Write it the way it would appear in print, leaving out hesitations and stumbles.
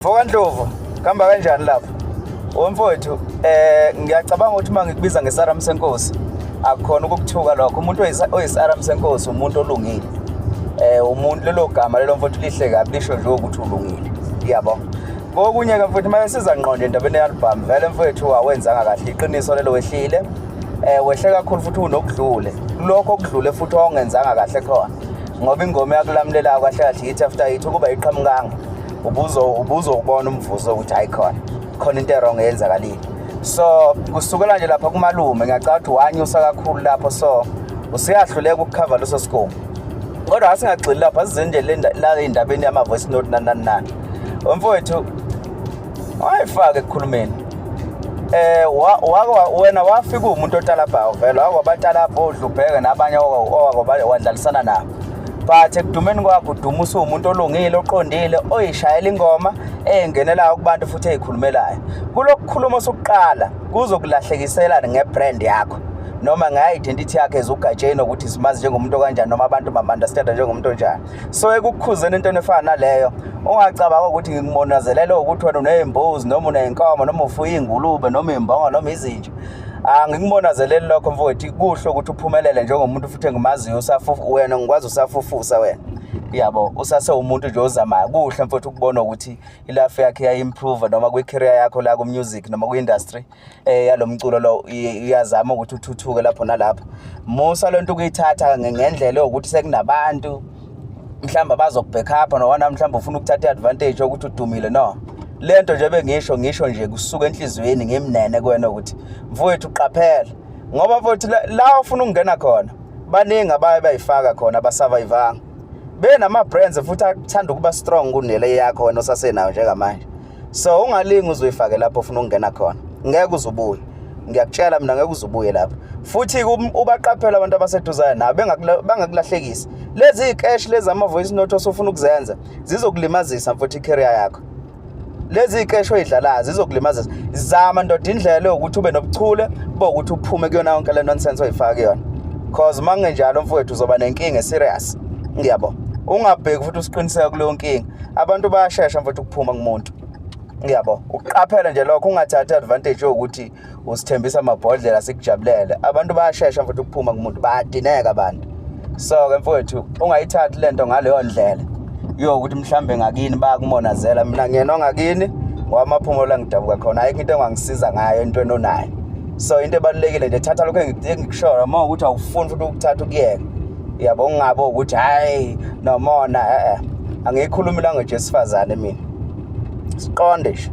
Mfoka Ndlovu, kuhamba kanjani lapho? Wemfowethu, ngiyacabanga ukuthi uma ngikubiza ngesaram senkosi, akukhona ukukuthuka lokho. Umuntu oyisaram senkosi umuntu olungile. Umuntu lelo gama lelo mfowethu lihle kabi, lisho nje ukuthi ulungile. Yabo. Kokunye ke mfowethu, uma siza ngqondo endabeni ye-album, vele mfowethu awenzanga kahle. Iqiniso lelo, wehlile. Wehle kakhulu futhi unokudlule. Lokho okudlule futhi ongenzanga kahle khona. Ngoba ingoma yakulamulelayo kahle kahle hit after hit ukuba iqhamukanga, ubuzowubona umvuzo ukuthi hayi, khona khona into e-wrong eyenzakalile. So kusukela nje lapha kumalume, ngiyacabanga ukuthi wanyusa kakhulu lapho, so usuyahluleka ukukhava leso sigomo. Kodwa asingagxili lapha, asize nje la endabeni yama-voice note, nani nani nani. Mfowethu, wayifaka ekukhulumeni, wena wafika umuntu otalabhayo vele, wake wabatalabha odlubheke nabanye owake wadlalisana nabo, but ekudumeni kwakho uduma usuwumuntu olungile, oqondile, oyishayela ingoma eyingenelayo kubantu futhi eyikhulumelayo. Kulokukhuluma sokuqala kuzokulahlekisela nge-brand yakho noma nge-identity yakho ezugatsheni, ukuthi simazi njengomuntu okanjani noma abantu bam-understanda njengomuntu onjani. So ekukukhuzeni into efana naleyo, ungacabanga ukuthi ngikumonazelela ukuthi wena uney'mbuzi noma uney'nkomo noma ufuye iy'ngulube noma iy'mbongo noma izinja. Angikumonazeleli lokho, mfowethu. Kuhle ukuthi uphumelele njengomuntu futhi engimaziyo wena, ngikwazi usafufusa wena, yabo, usasewumuntu nje ozamayo. Kuhle mfowethu ukubona ukuthi i-life yakhe iya-improve noma kwi-career yakho la ku-music noma kwi-industry yalo mculo lo, iyazama ukuthi uthuthuke lapho nalapho. Musa lento ukuyithatha ngendlela yokuthi sekunabantu mhlawumbe abazokubackup noma mhlawumbe ufuna ukuthatha i-advantage yokuthi udumile. No, lento nje bengisho, ngisho nje kusuka enhliziyweni, ngimnene kuwena ukuthi mfowethu qaphela, ngoba mfowethu la ufuna ukungena khona baningi abaye bayifaka khona abasurvivanga, benama-brands futhi athanda ukuba strong kunele yakho wena osasenayo njengamanje. So ungalingi uzoyifake lapho ufuna ukungena khona, ngeke uzubuye, ngiyakutshela mina, ngeke uzubuye lapho futhi. Ubaqaphela abantu abaseduzane nabo, bangakulahlekisi. Lezi y'keshi lezi ama-voice note osufuna ukuzenza zizokulimazisa mfowethu i-career yakho. Lezi y'keshi oy'dlalayo zizokulimazisa. Zama ndoda indlela yokuthi ube nobuchule bokuthi uphume kuyona yonke le nonsense oyifaka kuyona, cause uma kungenjalo mfowethu uzoba nenkinga e-serious, ngiyabo. Ungabheki futhi usiqiniseka kuleyo nkinga. Abantu bayashesha mfowethu ukuphuma kumuntu, ngiyabo. Uqaphele nje lokho, ungathathi advantage yokuthi usithembisa amabhodlela sikujabulele. Abantu bayashesha mfowethu ukuphuma kumuntu, bayadineka abantu. So-ke mfowethu, ungayithathi lento ngaleyo ndlela yokuthi mhlambe ngakini bayakumonazela. Mina ngiyena ongakini ngoba la ngidabuka khona, ayikho into engangisiza ngayo entweni onayo. So into ebalulekile nje, thatha lokho engikushoyo. Uma ukuthi awufuni futhi ukuthatha, ukuyeka, yabo. Ungabe ukuthi hayi nomona, e-e, angiyikhulumi language yesifazane mina, siqonde nje.